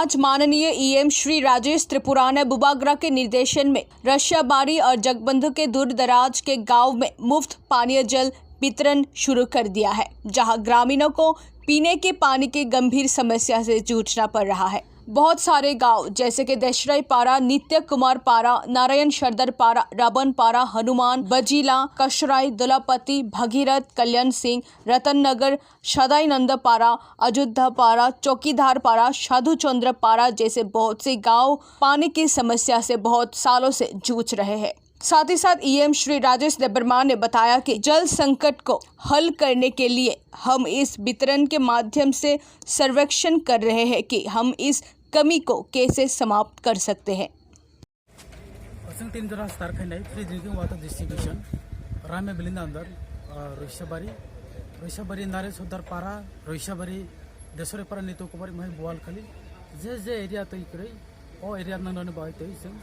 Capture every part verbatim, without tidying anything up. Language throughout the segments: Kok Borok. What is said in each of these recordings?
आज माननीय ईएम श्री राजेश त्रिपुरा ने बुबागरा के निर्देशन में रशियाबारी और जगबंधु के दूर दराज के गांव में मुफ्त पानीय जल वितरण शुरू कर दिया है, जहां ग्रामीणों को पीने के पानी की गंभीर समस्या से जूझना पड़ रहा है। बहुत सारे गांव जैसे कि दशरई पारा, नित्य कुमार पारा, नारायण सरदार पारा, रावण पारा, हनुमान, बजीला, कशराई, दुलापति, भगीरथ, कल्याण सिंह, रतन नगर, सदाईनंद पारा, अयोध्या पारा, चौकीदार पारा, साधु चंद्र पारा जैसे बहुत से गांव पानी की समस्या से बहुत सालों से जूझ रहे हैं। साथ ही साथ ईएम श्री राजेश देबरमान ने बताया कि जल संकट को हल करने के लिए हम इस वितरण के माध्यम से सर्वेक्षण कर रहे हैं कि हम इस कमी को कैसे समाप्त कर सकते हैं। Chwng tin jora start khainai free drinking water distribution Raima Valley ni under, ah, Roisabari, Roisabari Nare Sodar Para, Roisabari Desore Para Nito Kumar Imhai Bualkhali, je je area twi kwrwi, o area nangnani bagwi twi chwng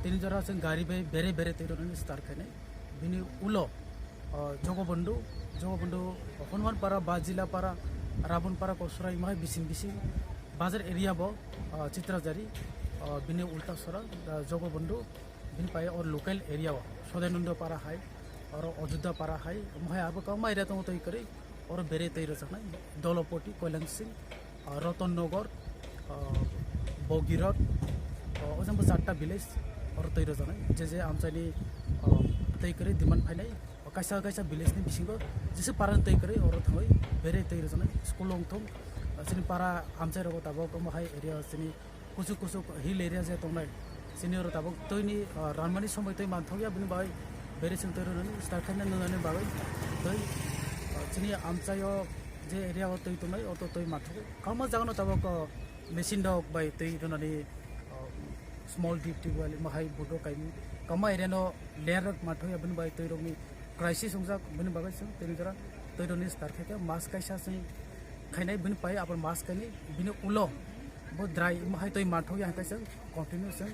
tin jora chwng gari bai bere bere twi rwnani start khainai. Bini ulo, ah, Jogobondhu, Jogobondhu, Hanuman Para, Bajila Para, Rabon Para, Kosurai Imhai bising bising, Bazar area bo, ah, Chitrajari, ah, bini ulta sora, ah, Jogobondhu, bini pai or local area o, Sodainando Para hai, oro Ajodhya Para hai, omo hai abo kwbangma area tongo twi kwrwi, oro bere twi rwjaknai, Dolopoti, Koilangsing, ah, Roton Nogor, ah, Bogirot, ah, o jang bo charta village, oro twi rwjaknai, je je amchaini, ah, twi kwrwi demand phainai, kaisa kaisa village ni bisingo jesa parani twi kwrwi oro thangwi bere twi rwjaknai school wngthung. Chini para amchai rogo tabuk omo hai area chini kuchuk kuchuk hill area je tongnai chini oro tabuk twi ni, ah, ranmani somoi twi manthokya bini bagwi bere chwng twi rwnani start khaina nwnani bagwi twi, ah, chini amchaio je area o twi tongnai oro twi manthok kwbangma jagano tabuk, ah, machine rok bai twi rwnani, ah, small deep tubewell omo hai bodo kaimung kwbangma area no layer rok manthokya bini bagwi twi rokni crisis wngjak, bini bagwi chwng tini jora twi rwni start khaikha, mas kaisa chwng khainai bini pai abo mas kainwi bini ulo bo dry omo hai twi manthokya hwnkhe chwng continue chwng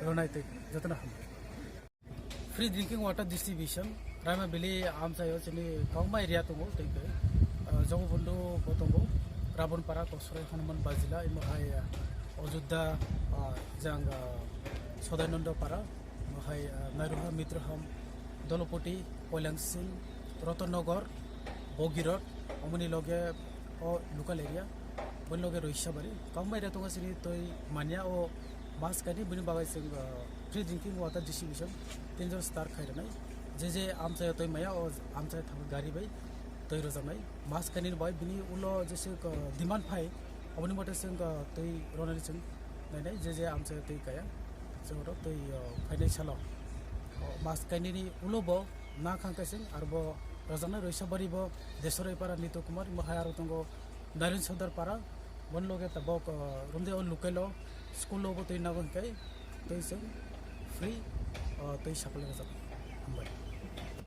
rwnai twi jotono hambai. Free drinking water distribution Raima Valley amchaio chini kwbangma area tongo tei khe, ah, Jogobondhu bo tongo, Rabon Para, Kosrai, Hanuman Bajila, imo hai, ah, Ajodhya, ah, jang, ah, Sodainando Para, imo hai, ah, Nairuha, Mitroham, Dolopoti, Koilangsing, Rotonnagar, Bogirot, omoni loge o local area, boni loge Roisabari, kwbangma area tongo chini twi manya o mas kainwi bini bagwi chwng, ah, free drinking water distribution tin jora start khai rwnai. Je je amchaio twi maya o amchai thangwi gari bai twi rwjaknai. Mas kainwini bai bini ulo jese, ah, demand phai oboni mote chwng, ah, twi rwnani chwng nainai je je amchaio twi kaya. Chwng oro twi, ah, phainai salo, ah, mas kainwini ulo bo na khang kaising arbo rwjaknai Roisabari bo Desore Para Nito Kumar imo hai aro tongo Naren Sodar Para, boni loge tabok, ah, romde o local o school o bo twi nago hwnkhe twi chwng free, ah, twi supply rwjaknai. Hambai.